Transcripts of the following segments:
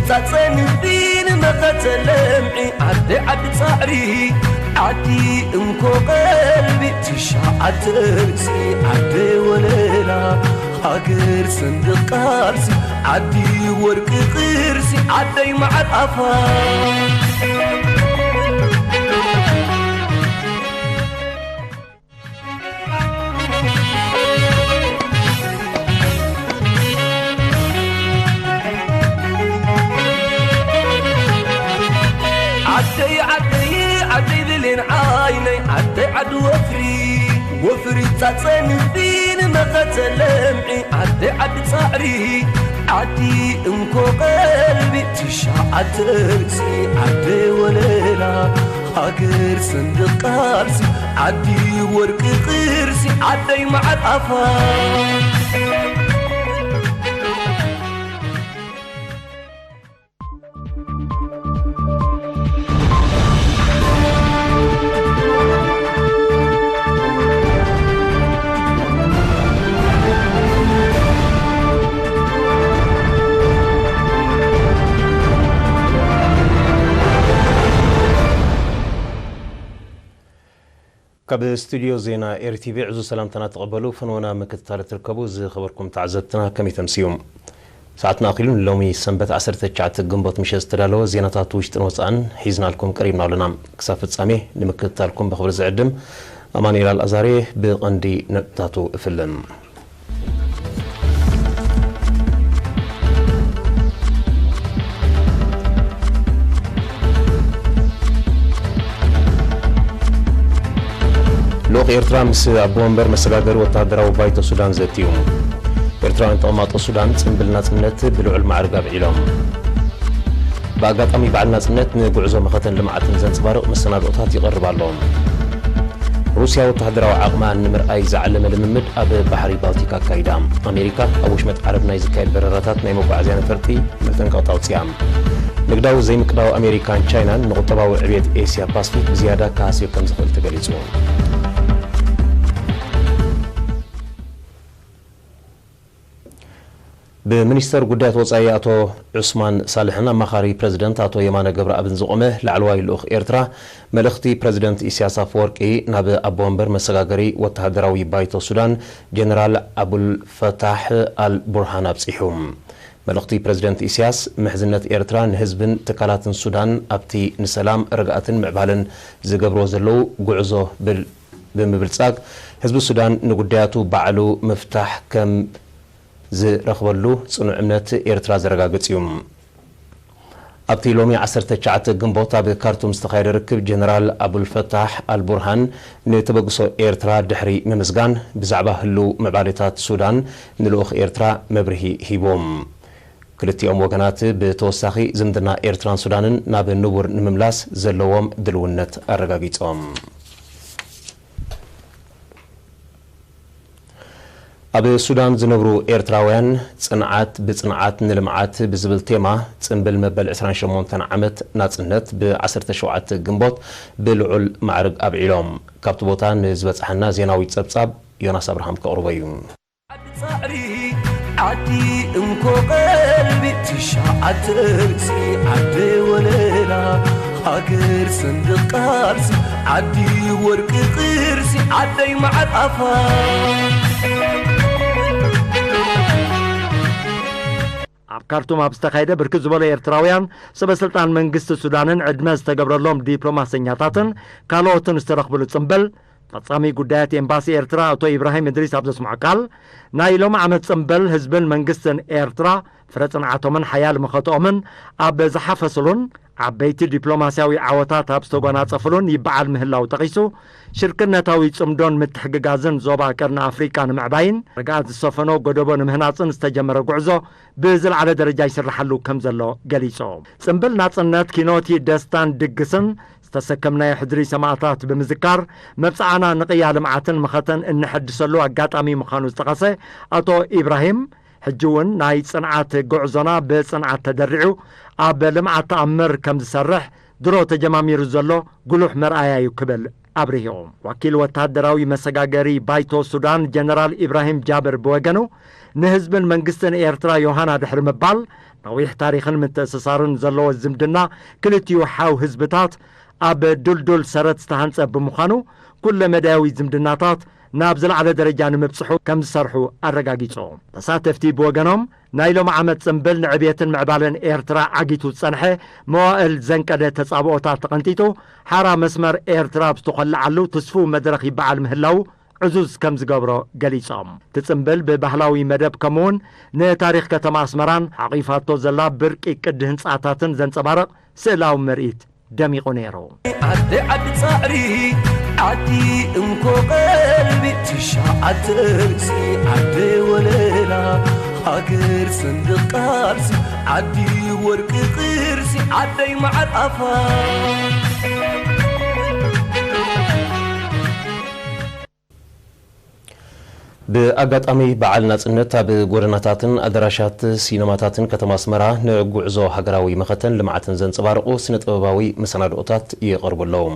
ጻጸንፊን መኸተ ለምዒ ዓደይ ዓዲ ጻዕሪ፣ ዓዲ እንኮ ቀልቢ ትሽዓተ ርእሲ ዓደይ ወለላ፣ ሃገር ሰንደቕ ቃልሲ ዓዲ ወርቂ ቅርሲ ዓደይ መዓር ኣፋ። ዓደይ ዓደይ ዓደይ ብሌን ዓይነይ ዓደይ ዓዲ ወፍሪ፣ ወፍሪ ጻጸንፊን መኸተ ለምዒ ዓደይ ዓዲ ጻዕሪ፣ ዓዲ እንኮ ቀልቢ ትሽዓተ ርእሲ ዓደይ ወለላ፣ ሃገር ሰንደቕ ቃልሲ ዓዲ ወርቂ ቅርሲ ዓደይ መዓር ኣፋ። ካብ ስቱድዮ ዜና ኤሪ ቲቪ ዕዙዝ ሰላምታና ተቐበሉ። ፈነወና ምክትታል ትርከቡ ዝኸበርኩም ተዓዘብትና ከመይ ተምስዩ? ሰዓትና ኣኺሉ ንሎሚ ሰንበት ዓሰርተ ትሽዓተ ግንቦት ምሸት ዝተዳለወ ዜናታት ውሽጥን ወጻእን ሒዝናልኩም ቀሪብና ኣለና። ክሳብ ፍጻሜ ንምክትታልኩም ብኽብሪ ዝዕድም ኣማኑኤል ኣልኣዛሬ። ብቐንዲ ነጥብታቱ እፍልን። ልኡኽ ኤርትራ ምስ ኣቦ ወንበር መሰጋገሪ ወተሃደራዊ ባይቶ ሱዳን ዘትዩ። ኤርትራውያን ተቐማጦ ሱዳን ጽምብል ናጽነት ብልዑል ማዕርግ ኣብዒሎም። ብኣጋጣሚ በዓል ናጽነት ንጉዕዞ መኸተን ልምዓትን ዘንጸባርቕ መሰናድኦታት ይቐርብ ኣሎ። ሩስያ ወተሃደራዊ ዓቕማ ንምርኣይ ዝዓለመ ልምምድ ኣብ ባሕሪ ባልቲክ ኣካይዳ። ኣሜሪካ ኣብ ወሽመጥ ዓረብ ናይ ዝካየድ በረራታት ናይ መጓዓዝያ ነፈርቲ መጠንቀቕታ ኣውጽኣ። ንግዳዊ ዘይምቅዳው ኣሜሪካን ቻይናን ንቁጠባዊ ዕብየት ኤስያ ፓስፊክ ብዝያዳ ክሃስዮ ከም ዝኽእል ተገሊጹ። ብሚኒስተር ጉዳያት ወጻኢ ኣቶ ዑስማን ሳልሕን ኣማኻሪ ፕረዚደንት ኣቶ የማነ ገብረኣብን ዝቖመ ላዕለዋይ ልኡኽ ኤርትራ፣ መልእኽቲ ፕረዚደንት ኢሳያስ ኣፈወርቂ ናብ ኣቦ ወንበር መሰጋገሪ ወተሃደራዊ ባይቶ ሱዳን ጀነራል ኣቡልፈታሕ ኣል ቡርሃን ኣብጺሑ። መልእኽቲ ፕረዚደንት ኢሳያስ፣ ምሕዝነት ኤርትራ ንህዝብን ትካላትን ሱዳን ኣብቲ ንሰላም፣ ርግኣትን ምዕባለን ዝገብርዎ ዘለዉ ጉዕዞ ብል-፣ ብምብልጻግ፣ ህዝቢ ሱዳን ንጉዳያቱ ባዕሉ ምፍታሕ ከም ዝረኽበሉ ጽኑዕ እምነት ኤርትራ ዘረጋግጽ እዩ። ኣብቲ ሎሚ ዓሰርተ ትሽዓተ ግንቦት ኣብ ካርቱም ዝተኻየደ ርክብ፣ ጀነራል ኣቡልፈታሕ ኣልቡርሃን ንተበግሶ ኤርትራ ድሕሪ ምምስጋን፣ ብዛዕባ ህልው ምዕባሌታት ሱዳን ንልኡኽ ኤርትራ መብርሂ ሂቦም። ክልቲኦም ወገናት ብተወሳኺ ዝምድና ኤርትራን ሱዳንን ናብ ንቡር ንምምላስ ዘለዎም ድልውነት ኣረጋጊጾም። ኣብ ሱዳን ዝነብሩ ኤርትራውያን፣ ጽንዓት ብጽንዓት ንልምዓት ብዝብል ቴማ ጽምብል መበል ዕስራን ሸሞንተን ዓመት ናጽነት ብ ዓሰርተ ሸውዓተ ግንቦት ብልዑል ማዕርግ ኣብዒሎም። ካብቲ ቦታ ንዝበጽሓና ዜናዊ ጸብጻብ ዮናስ ኣብርሃም ከቕርቦ እዩ። ዓዲ ጻዕሪ፣ ዓዲ እንኮ ቀልቢ፣ ትሽዓተ ርእሲ ዓደይ ወለላ፣ ሃገር ሰንደቕ ቃልሲ፣ ዓዲ ወርቂ ቅርሲ፣ ዓደይ መዓር ኣፋ። ኣብ ካርቱም ኣብ ዝተኻየደ ብርክት ዝበሉ ኤርትራውያን ሰበ ስልጣን መንግስቲ ሱዳንን ዕድመ ዝተገብረሎም ዲፕሎማሰኛታትን ካልኦትን ዝተረኽብሉ ጽምብል፣ ፈጻሚ ጉዳያት ኤምባሲ ኤርትራ ኣቶ ኢብራሂም እድሪስ ኣብ ዘስምዖ ቃል፣ ናይ ሎሚ ዓመት ጽምብል ህዝብን መንግስትን ኤርትራ ፍረ ጽንዓቶምን ሓያል መኸትኦምን ኣብ ዝሓፈሱሉን ዓበይቲ ዲፕሎማስያዊ ዓወታት ኣብ ዝተጎናጸፉሉን ይበዓል ምህላው ጠቒሱ፣ ሽርክነታዊ ጽምዶን ምትሕግጋዝን ዞባ ቀርኒ ኣፍሪቃ ንምዕባይን ርግኣት ዝሰፈኖ ጎደቦ ንምህናጽን ዝተጀመረ ጉዕዞ ብዝለዓለ ደረጃ ይስርሓሉ ከም ዘሎ ገሊጹ። ጽምብል ናጽነት፣ ኪኖቲ፣ ደስታን ድግስን ዝተሰከምናዮ ሕድሪ ሰማእታት ብምዝካር፣ መብጽዓና ንቕያ ልምዓትን መኸተን እንሐድሰሉ ኣጋጣሚ ምዃኑ ዝጠቐሰ ኣቶ ኢብራሂም፣ ሕጂ እውን ናይ ጽንዓት ጉዕዞና ብጽንዓት ተደሪዑ ኣብ ልምዓት ተኣምር ከም ዝሰርሕ ድሮ ተጀማሚሩ ዘሎ ጉሉሕ መርኣያ እዩ ክብል ኣብሪሁ። ወኪል ወተሃደራዊ መሰጋገሪ ባይቶ ሱዳን ጀነራል ኢብራሂም ጃብር ብወገኑ፣ ንህዝብን መንግስትን ኤርትራ ዮሃና ድሕሪ ምባል፣ ነዊሕ ታሪኽን ምትእስሳርን ዘለዎ ዝምድና ክልቲኡ ሓው ህዝብታት ኣብ ድልዱል ሰረት ዝተሃንጸ ብምዃኑ፣ ኩለ መዳያዊ ዝምድናታት ናብ ዝለዓለ ደረጃ ንምብጽሑ ከም ዝሰርሑ ኣረጋጊጾም። ተሳተፍቲ ብወገኖም፣ ናይ ሎሚ ዓመት ጽምብል ንዕብየትን ምዕባለን ኤርትራ ዓጊቱ ዝጸንሐ መዋእል ዘንቀደ ተጻብኦታት ተቐንጢጡ፣ ሓራ መስመር ኤርትራ ኣብ ዝተኾልዓሉ ትስፉው መድረኽ ይበዓል ምህላዉ ዕዙዝ ከም ዝገብሮ ገሊጾም። እቲ ጽምብል ብባህላዊ መደብ ከምኡውን ንታሪኽ ከተማ ኣስመራን ሓቒፋቶ ዘላ ብርቂ ቅዲ ህንጻታትን ዘንጸባርቕ ስእላዊ ምርኢት ደሚቑ ነይሩ። ዓዲ ዓዲ ጻዕሪ፣ ዓዲ እንኮ ቀልቢ፣ ትሽዓተ ርእሲ ዓዲ ወለላ፣ ሃገር ሰንደቕ ቃልሲ፣ ዓዲ ወርቂ ቅርሲ፣ ዓደይ መዓር ኣፋ። ብኣጋጣሚ በዓል ናጽነት ኣብ ጎደናታትን ኣዳራሻት ሲነማታትን ከተማ ኣስመራ ንጉዕዞ ሃገራዊ መኸተን ልምዓትን ዘንጸባርቑ ስነ ጥበባዊ መሰናድኦታት ይቐርቡ ኣለዉ።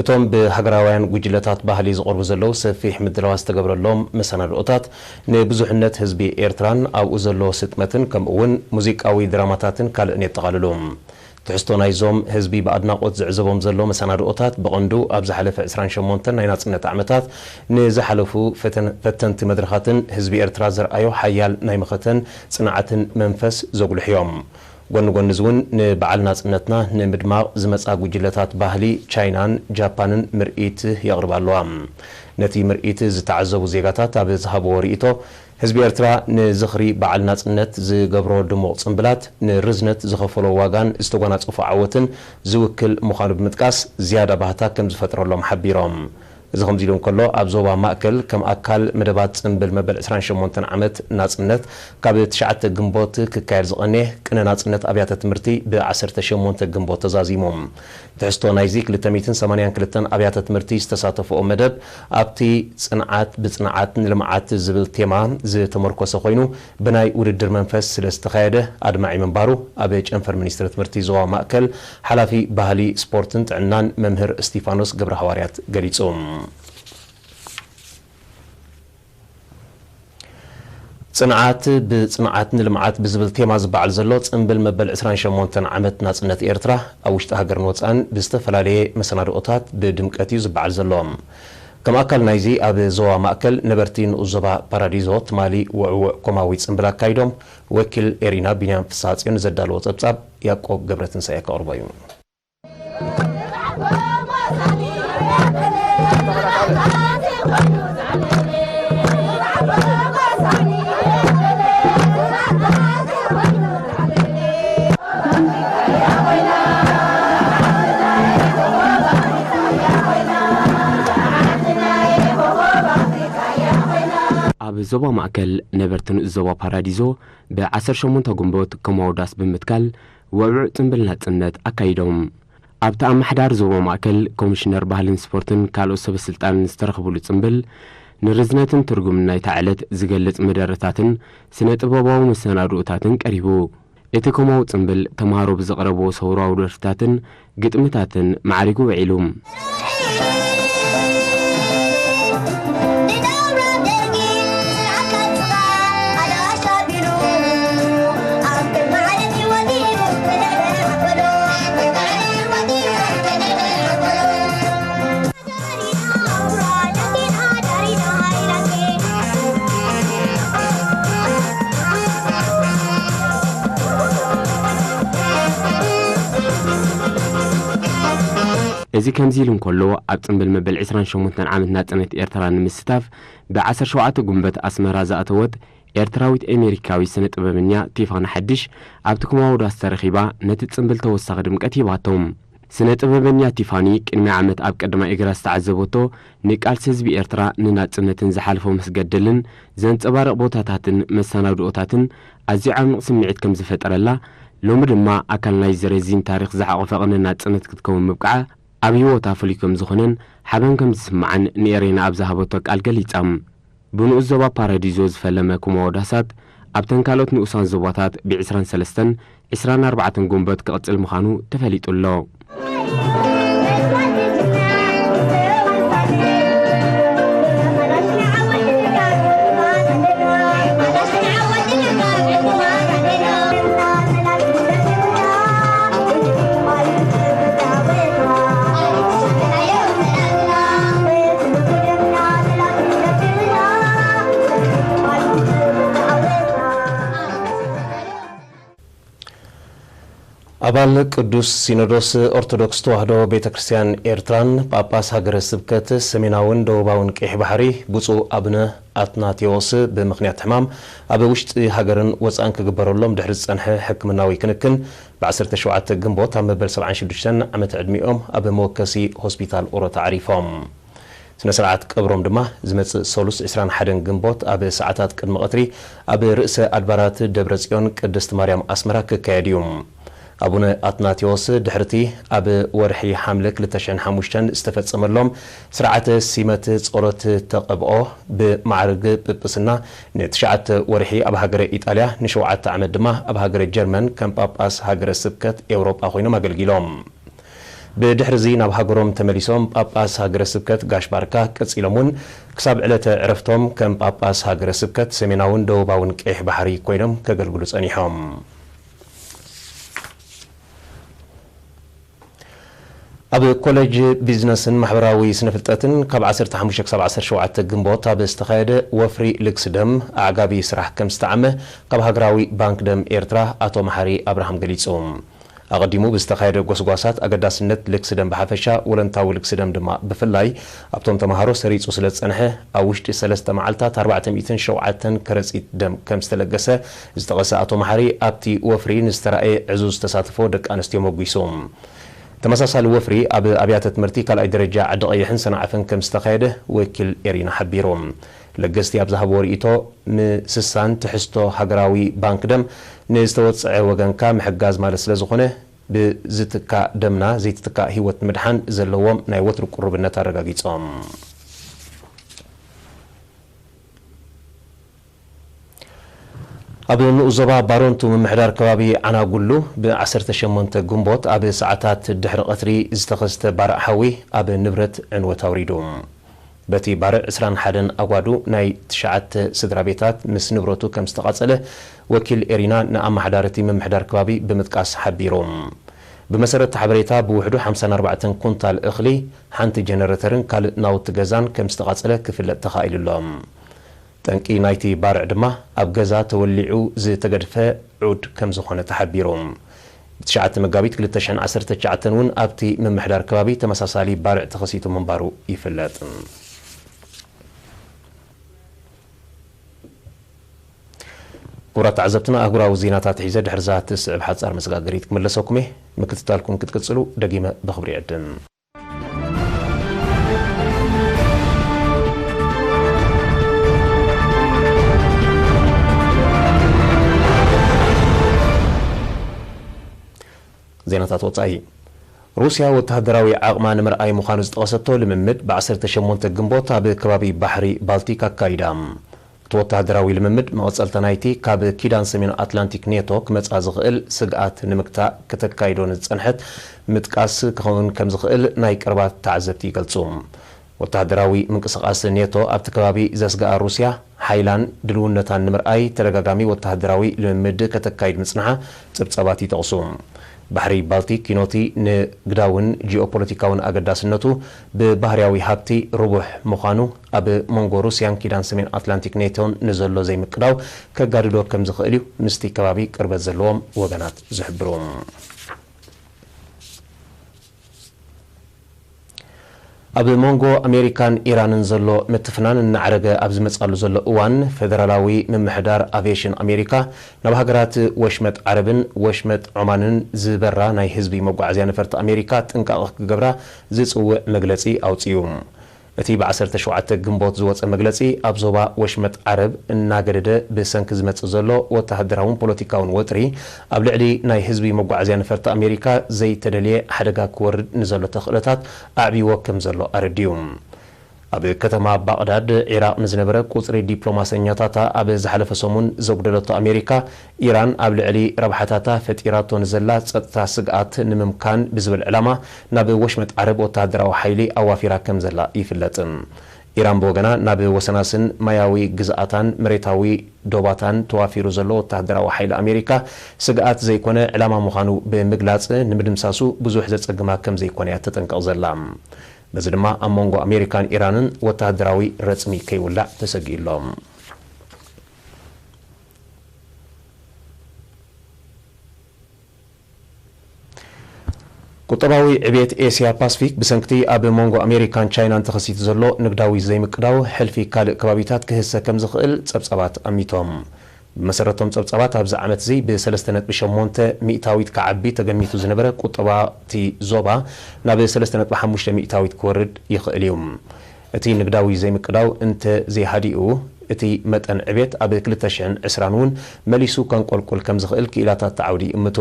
እቶም ብሃገራውያን ጉጅለታት ባህሊ ዝቐርቡ ዘለዉ ሰፊሕ ምድላዋት ዝተገብረሎም መሰናድኦታት ንብዙሕነት ህዝቢ ኤርትራን ኣብኡ ዘሎ ስጥመትን ከምኡ እውን ሙዚቃዊ ድራማታትን ካልእን የጠቓልሉ። ትሕዝቶ ናይዞም ህዝቢ ብኣድናቖት ዝዕዘቦም ዘሎ መሰናድኦታት ብቐንዱ ኣብ ዝሓለፈ ዕስራን ሸሞንተን ናይ ናጽነት ዓመታት ንዝሓለፉ ፈተን-፣ ፈተንቲ መድረኻትን ህዝቢ ኤርትራ ዘርኣዮ ሓያል ናይ መኸተን ጽንዓትን መንፈስ ዘጉልሑ እዮም። ጎኒ ጎኒ እዚ እውን ንበዓል ናጽነትና ንምድማቕ ዝመጻ ጉጅለታት ባህሊ ቻይናን ጃፓንን ምርኢት የቕርባ ኣለዋ። ነቲ ምርኢት ዝተዓዘቡ ዜጋታት ኣብ ዝሃብዎ ርእይቶ፣ ህዝቢ ኤርትራ ንዝኽሪ በዓል ናጽነት ዝገብሮ ድሙቕ ጽምብላት፣ ንርዝነት ዝኸፈሎ ዋጋን ዝተጓናጸፎ ዓወትን ዝውክል ምዃኑ ብምጥቃስ፣ ዝያዳ ባህታ ከም ዝፈጥረሎም ሓቢሮም። እዚ ከምዚ ኢሉ እንከሎ፣ ኣብ ዞባ ማእከል ከም ኣካል መደባት ጽምብል መበል ዕስራን ሸሞንተን ዓመት ናጽነት፣ ካብ ትሽዓተ ግንቦት ክካየድ ዝቐንየ ቅነ ናጽነት ኣብያተ ትምህርቲ ብ ዓሰርተ ሸሞንተ ግንቦት ተዛዚሙ። ትሕዝቶ ናይዚ ክልተ ሚእትን ሰማንያን ክልተን ኣብያተ ትምህርቲ ዝተሳተፍኦ መደብ፣ ኣብቲ ጽንዓት ብጽንዓት ንልምዓት ዝብል ቴማ ዝተመርኮሰ ኮይኑ፣ ብናይ ውድድር መንፈስ ስለ ዝተኻየደ ኣድማዒ ምንባሩ ኣብ ጨንፈር ሚኒስትሪ ትምህርቲ ዞባ ማእከል ሓላፊ ባህሊ፣ ስፖርትን ጥዕናን መምህር እስቲፋኖስ ገብረ ሃዋርያት ገሊጹ። ጽንዓት ብጽንዓት ንልምዓት ብዝብል ቴማ ዝበዓል ዘሎ ጽምብል መበል ዕስራን ሸሞንተን ዓመት ናጽነት ኤርትራ ኣብ ውሽጢ ሃገርን ወጻእን ብዝተፈላለየ መሰናድኦታት ብድምቀት እዩ ዝበዓል ዘሎ። ከም ኣካል ናይዚ ኣብ ዞባ ማእከል ነበርቲ ንኡስ ዞባ ፓራዲዞ ትማሊ ውዕውዕ ኮማዊ ጽምብል ኣካይዶም። ወኪል ኤሪና ቢንያም ፍስሃጽዮን ንዘዳለዎ ጸብጻብ ያዕቆብ ገብረትንሳኤ ከቕርቦ እዩ። ኣብ ዞባ ማእከል ነበርቲ ንኡስ ዞባ ፓራዲዞ ብ ዓሰርተ ሸሞንተ ግንቦት ከም ኣውዳስ ብምትካል ውዕውዕ ጽምብል ናጽነት ኣካይዶም። ኣብቲ ኣመሓዳሪ ዞባ ማእከል፣ ኮሚሽነር ባህልን ስፖርትን ካልኦት ሰበ ስልጣንን ዝተረኽብሉ ጽምብል፣ ንርዝነትን ትርጉምን ናይታ ዕለት ዝገልጽ መደረታትን ስነ ጥበባዊ መሰናድኦታትን ቀሪቡ። እቲ ኮማዊ ጽምብል፣ ተምሃሮ ብዘቕረብዎ ሰውራዊ ደርፍታትን ግጥምታትን ማዕሪጉ ውዒሉ። እዚ ከምዚ ኢሉ እንከሎ፣ ኣብ ጽምብል መበል ዕስራን ሸሞንተን ዓመት ናጽነት ኤርትራ ንምስታፍ፣ ብ ዓሰርተ ሸውዓተ ጉንበት ኣስመራ ዝኣተወት ኤርትራዊት ኣሜሪካዊት ስነ ጥበበኛ ቲፋኒ ሓድሽ ኣብቲ ኩማውዳስ ተረኺባ ነቲ ጽምብል ተወሳኺ ድምቀት ሂባቶም። ስነ ጥበበኛ ቲፋኒ ቅድሚ ዓመት ኣብ ቀዳማይ እግራ ዝተዓዘበቶ ንቃልሲ ህዝቢ ኤርትራ ንናጽነትን ዝሓለፎ መስገደልን ዘንጸባርቕ ቦታታትን መሰናድኦታትን ኣዝዩ ዓሚቕ ስምዒት ከም ዝፈጠረላ፣ ሎሚ ድማ ኣካል ናይዚ ረዚን ታሪኽ ዝሓቖፈ ቅነ ናጽነት ክትከውን ምብቃዓ ኣብ ህይወታ ፍሉይ ከም ዝኾነን ሓበን ከም ዝስምዓን ንኤሬና ኣብ ዝሃበቶ ቃል ገሊጻ። ብንኡስ ዞባ ፓራዲዞ ዝፈለመ ኩማዎዳሳት ኣብተን ካልኦት ንኡሳን ዞባታት ብ ዕስራን ሰለስተን ዕስራን ኣርባዕተን ጎንበት ክቕጽል ምዃኑ ተፈሊጡ ኣሎ። ኣባል ቅዱስ ሲኖዶስ ኦርቶዶክስ ተዋህዶ ቤተ ክርስቲያን ኤርትራን ጳጳስ ሃገረ ስብከት ሰሜናውን ደቡባውን ቀይሕ ባሕሪ ብፁዕ ኣቡነ ኣትናቴዎስ ብምኽንያት ሕማም ኣብ ውሽጢ ሃገርን ወፃእን ክግበረሎም ድሕሪ ዝፀንሐ ሕክምናዊ ክንክን ብ ዓሰርተ ሸውዓተ ግንቦት ኣብ መበል ሰብዓን ሽዱሽተን ዓመት ዕድሚኦም ኣብ መወከሲ ሆስፒታል ኦሮታ ዓሪፎም። ስነ ስርዓት ቀብሮም ድማ ዝመጽእ ሰሉስ ዕስራን ሓደን ግንቦት ኣብ ሰዓታት ቅድሚ ቀትሪ ኣብ ርእሰ ኣድባራት ደብረ ጽዮን ቅድስት ማርያም ኣስመራ ክካየድ እዩ። ኣቡነ ኣትናቴዎስ ድሕርቲ ኣብ ወርሒ ሓምለ ክልተ ሽሕን ሓሙሽተን ዝተፈጸመሎም ስርዓተ ሲመት ጸሎት ተቐብኦ ብማዕርግ ጵጵስና ንትሽዓተ ወርሒ ኣብ ሃገረ ኢጣልያ ንሸውዓተ ዓመት ድማ ኣብ ሃገረ ጀርመን ከም ጳጳስ ሃገረ ስብከት ኤውሮጳ ኮይኖም ኣገልጊሎም። ብድሕርዚ ናብ ሃገሮም ተመሊሶም ጳጳስ ሃገረ ስብከት ጋሽ ባርካ ቀጺሎም እውን ክሳብ ዕለተ ዕረፍቶም ከም ጳጳስ ሃገረ ስብከት ሰሜናውን ደቡባውን ቀይሕ ባሕሪ ኮይኖም ከገልግሉ ጸኒሖም። ኣብ ኮሌጅ ቢዝነስን ማሕበራዊ ስነፍልጠትን ካብ ዓሰርተ ሓሙሽተ ክሳብ ዓሰርተ ሸውዓተ ግንቦት ኣብ ዝተኻየደ ወፍሪ ልግሲ ደም ኣዕጋቢ ስራሕ ከም ዝተዓመ ካብ ሃገራዊ ባንክ ደም ኤርትራ ኣቶ መሓሪ ኣብርሃም ገሊጹ። ኣቐዲሙ ብዝተኻየደ ጎስጓሳት ኣገዳስነት ልግሲ ደም ብሓፈሻ ወለንታዊ ልግሲ ደም ድማ ብፍላይ ኣብቶም ተምሃሮ ሰሪጹ ስለ ዝጸንሐ ኣብ ውሽጢ ሰለስተ መዓልታት ኣርባዕተ ሚእትን ሸውዓተን ከረጺት ደም ከም ዝተለገሰ ዝጠቐሰ ኣቶ መሓሪ ኣብቲ ወፍሪ ንዝተራእየ ዕዙዝ ተሳትፎ ደቂ ኣንስትዮ መጒሱ። ተመሳሳሊ ወፍሪ ኣብ ኣብያተ ትምህርቲ ካልኣይ ደረጃ ዓዲ ቀይሕን ሰንዓፈን ከም ዝተኻየደ ወኪል ኤሪና ሓቢሩ። ለገስቲ ኣብ ዝሃብዎ ርእይቶ ምስሳን ትሕዝቶ ሃገራዊ ባንክ ደም ንዝተወጽዐ ወገንካ ምሕጋዝ ማለት ስለ ዝኾነ ብዝትካእ ደምና ዘይትትካእ ህይወት ንምድሓን ዘለዎም ናይ ወትሩ ቅሩብነት ኣረጋጊጾም። ኣብ ንኡስ ዞባ ባረንቱ ምምሕዳር ከባቢ ዓናጉሉ ብ ዓሰርተ ሸሞንተ ግንቦት ኣብ ሰዓታት ድሕሪ ቀትሪ ዝተኸስተ ባርዕ ሓዊ ኣብ ንብረት ዕንወት ኣውሪዱ። በቲ ባርዕ ዕስራን ሓደን ኣጓዱ ናይ ትሽዓተ ስድራ ቤታት ምስ ንብረቱ ከም ዝተቓጸለ ወኪል ኤሪና ንኣመሓዳሪ እቲ ምምሕዳር ከባቢ ብምጥቃስ ሓቢሩ። ብመሰረት እቲ ሓበሬታ ብውሕዱ ሓምሳን ኣርባዕተን ኩንታል እኽሊ፣ ሓንቲ ጀነረተርን ካልእ ናውቲ ገዛን ከም ዝተቓጸለ ክፍለጥ ተኻኢሉ ኣሎ። ጠንቂ ናይቲ ባርዕ ድማ ኣብ ገዛ ተወሊዑ ዝተገድፈ ዑድ ከም ዝኾነ ተሓቢሩ። ብትሽዓተ መጋቢት ክልተ ሽሕን ዓሰርተ ትሽዓተን እውን ኣብቲ ምምሕዳር ከባቢ ተመሳሳሊ ባርዕ ተኸሲቱ ምንባሩ ይፍለጥ። ክቡራት ተዓዘብትና፣ ኣህጉራዊ ዜናታት ሒዘ ድሕርዛ ትስዕብ ሓጻር መሰጋገሪት ክምለሰኩም እየ። ምክትታልኩም ክትቅጽሉ ደጊመ ብኽብሪ ይዕድም። ዜናታት ወጻኢ። ሩስያ ወተሃደራዊ ዓቕማ ንምርኣይ ምዃኑ ዝጠቐሰቶ ልምምድ ብ ዓሰርተ ሸሞንተ ግንቦት ኣብ ከባቢ ባሕሪ ባልቲክ ኣካይዳ። እቲ ወተሃደራዊ ልምምድ መቐጸልታ ናይቲ ካብ ኪዳን ሰሜን ኣትላንቲክ ኔቶ ክመጽኣ ዝኽእል ስግኣት ንምግታእ ከተካይዶ ንዝጸንሐት ምጥቃስ ክኸውን ከም ዝኽእል ናይ ቀረባ ተዓዘብቲ ይገልጹ። ወተሃደራዊ ምንቅስቓስ ኔቶ ኣብቲ ከባቢ ዘስግኣ ሩስያ፣ ሓይላን ድልውነታን ንምርኣይ ተደጋጋሚ ወተሃደራዊ ልምምድ ከተካይድ ምጽንሓ ጸብጻባት ይጠቕሱ። ባሕሪ ባልቲክ ኪኖቲ ንግዳውን ጂኦፖለቲካውን ኣገዳስነቱ ብባህርያዊ ሃብቲ ርቡሕ ምዃኑ፣ ኣብ መንጎ ሩስያን ኪዳን ሰሜን ኣትላንቲክ ኔቶን ንዘሎ ዘይምቅዳው ከጋድዶ ከም ዝኽእል እዩ ምስቲ ከባቢ ቅርበት ዘለዎም ወገናት ዝሕብሩ። ኣብ መንጎ ኣሜሪካን ኢራንን ዘሎ ምትፍናን እናዓረገ ኣብ ዝመጻሉ ዘሎ እዋን፣ ፌደራላዊ ምምሕዳር ኣቪየሽን ኣሜሪካ ናብ ሃገራት ወሽመጥ ዓረብን ወሽመጥ ዖማንን ዝበራ ናይ ህዝቢ መጓዓዝያ ነፈርቲ ኣሜሪካ ጥንቃቐ ክገብራ ዝጽውዕ መግለጺ ኣውጺኡ። እቲ ብ ዓሰርተ ሸውዓተ ግንቦት ዝወጸ መግለጺ፣ ኣብ ዞባ ወሽመጥ ዓረብ እናገደደ ብሰንኪ ዝመጽእ ዘሎ ወተሃደራውን ፖለቲካውን ወጥሪ፣ ኣብ ልዕሊ ናይ ህዝቢ መጓዓዝያ ነፈርቲ ኣሜሪካ ዘይተደልየ ሓደጋ ክወርድ ንዘሎ ተኽእሎታት ኣዕብይዎ ከም ዘሎ ኣረዲኡ። ኣብ ከተማ ባቕዳድ ዒራቕ ንዝነበረ ቁጽሪ ዲፕሎማሰኛታታ ኣብ ዝሓለፈ ሰሙን ዘጉደለቶ ኣሜሪካ፣ ኢራን ኣብ ልዕሊ ረብሓታታ ፈጢራቶ ንዘላ ጸጥታ ስግኣት ንምምካን ብዝብል ዕላማ ናብ ወሽመጥ ዓረብ ወተሃደራዊ ሓይሊ ኣዋፊራ ከም ዘላ ይፍለጥ። ኢራን ብወገና ናብ ወሰናስን ማያዊ ግዝኣታን መሬታዊ ዶባታን ተዋፊሩ ዘሎ ወተሃደራዊ ሓይሊ ኣሜሪካ ስግኣት ዘይኮነ ዕላማ ምዃኑ ብምግላጽ፣ ንምድምሳሱ ብዙሕ ዘጸግማ ከም ዘይኮነ እያ ተጠንቀቕ ዘላ። በዚ ድማ ኣብ መንጎ ኣሜሪካን ኢራንን ወተሃደራዊ ረጽሚ ከይውላዕ ተሰጊኡ ኣሎ። ቁጠባዊ ዕብየት ኤስያ ፓስፊክ ብሰንክቲ ኣብ መንጎ ኣሜሪካን ቻይናን ተኸሲቱ ዘሎ ንግዳዊ ዘይምቅዳው፣ ሕልፊ ካልእ ከባቢታት ክህሰ ከም ዝኽእል ጸብጻባት ኣሚቶም። ብመሰረቶም ጸብጻባት፣ ኣብዚ ዓመት እዚ ብ ሰለስተ ነጥቢ ሸሞንተ ሚእታዊት ክዓቢ ተገሚቱ ዝነበረ ቁጠባ እቲ ዞባ፣ ናብ ሰለስተ ነጥቢ ሓሙሽተ ሚእታዊት ክወርድ ይኽእል እዩ። እቲ ንግዳዊ ዘይምቅዳው እንተ ዘይሃዲኡ፣ እቲ መጠን ዕብየት ኣብ ክልተ ሽሕን ዕስራን እውን መሊሱ ከንቆልቁል ከም ዝኽእል ክኢላታት እቲ ዓውዲ ይእምቱ።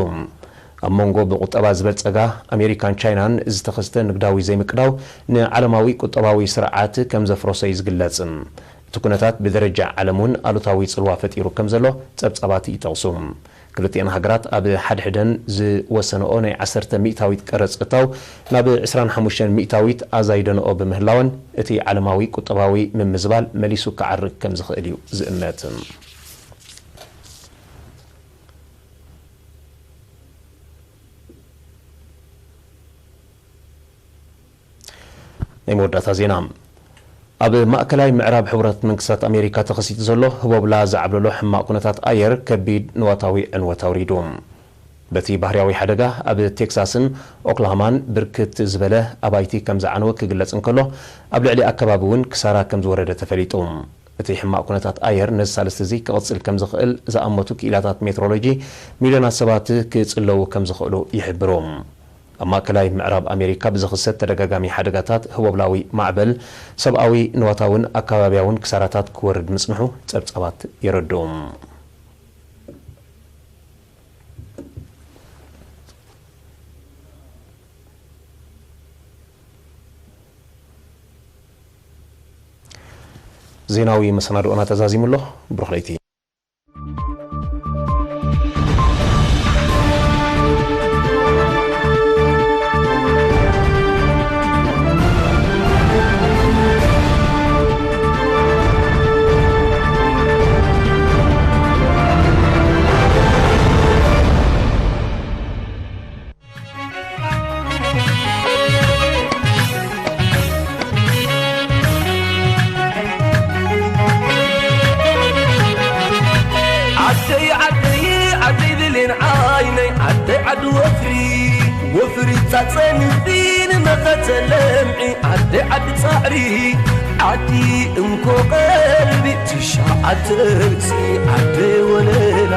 ኣብ መንጎ ብቁጠባ ዝበልጸጋ ኣሜሪካን ቻይናን ዝተኸስተ ንግዳዊ ዘይምቅዳው፣ ንዓለማዊ ቁጠባዊ ስርዓት ከም ዘፍረሶ እዩ ዝግለጽ። እቲ ኩነታት ብደረጃ ዓለም እውን ኣሉታዊ ጽልዋ ፈጢሩ ከም ዘሎ ጸብጻባት ይጠቕሱ። ክልቲኣን ሃገራት ኣብ ሓድሕደን ዝወሰንኦ ናይ ዓሰርተ ሚእታዊት ቀረጽ እታው ናብ ዕስራን ሓሙሽተን ሚእታዊት ኣዛይደንኦ ብምህላወን፣ እቲ ዓለማዊ ቁጠባዊ ምምዝባል መሊሱ ክዓርግ ከም ዝኽእል እዩ ዝእመት። ናይ መወዳእታ ዜና። ኣብ ማእከላይ ምዕራብ ሕቡራት መንግስታት ኣሜሪካ ተኸሲቱ ዘሎ ህቦብላ ዝዓብለሎ ሕማቕ ኩነታት ኣየር ከቢድ ንዋታዊ ዕንወት ኣውሪዱ። በቲ ባህርያዊ ሓደጋ፣ ኣብ ቴክሳስን ኦክላሆማን ብርክት ዝበለ ኣባይቲ ከም ዝዓነወ ክግለጽ እንከሎ፣ ኣብ ልዕሊ ኣከባቢ እውን ክሳራ ከም ዝወረደ ተፈሊጡ። እቲ ሕማቕ ኩነታት ኣየር ነዚ ሳልስቲ እዚ ክቕጽል ከም ዝኽእል ዝኣመቱ ክኢላታት ሜትሮሎጂ፣ ሚልዮናት ሰባት ክጽለዉ ከም ዝኽእሉ ይሕብሩ። ኣብ ማእከላይ ምዕራብ ኣሜሪካ ብዝኽሰት ተደጋጋሚ ሓደጋታት ህቦብላዊ ማዕበል፣ ሰብኣዊ፣ ንዋታውን ኣከባብያውን ክሳራታት ክወርድ ምጽንሑ ጸብጻባት የረድኡ። ዜናዊ መሰናድኦና ተዛዚሙ ኣሎ። ብሩኽ ለይቲ። ዓደይ ዓደይ ዓደይ ብሌን ዓይነይ ዓደይ ዓዲ ወፍሪ ወፍሪ ጻጸንቢ ንመኸተ ለምዒ ዓደይ ዓዲ ጻዕሪ ዓዲ እንኮ ቀልቢ ትሽዓተ ርእሲ ዓደይ ወለላ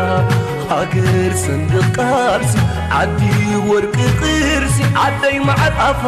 ሃገር ሰንደቕ ቃልሲ ዓዲ ወርቂ ቅርሲ ዓደይ መዓር ኣፋ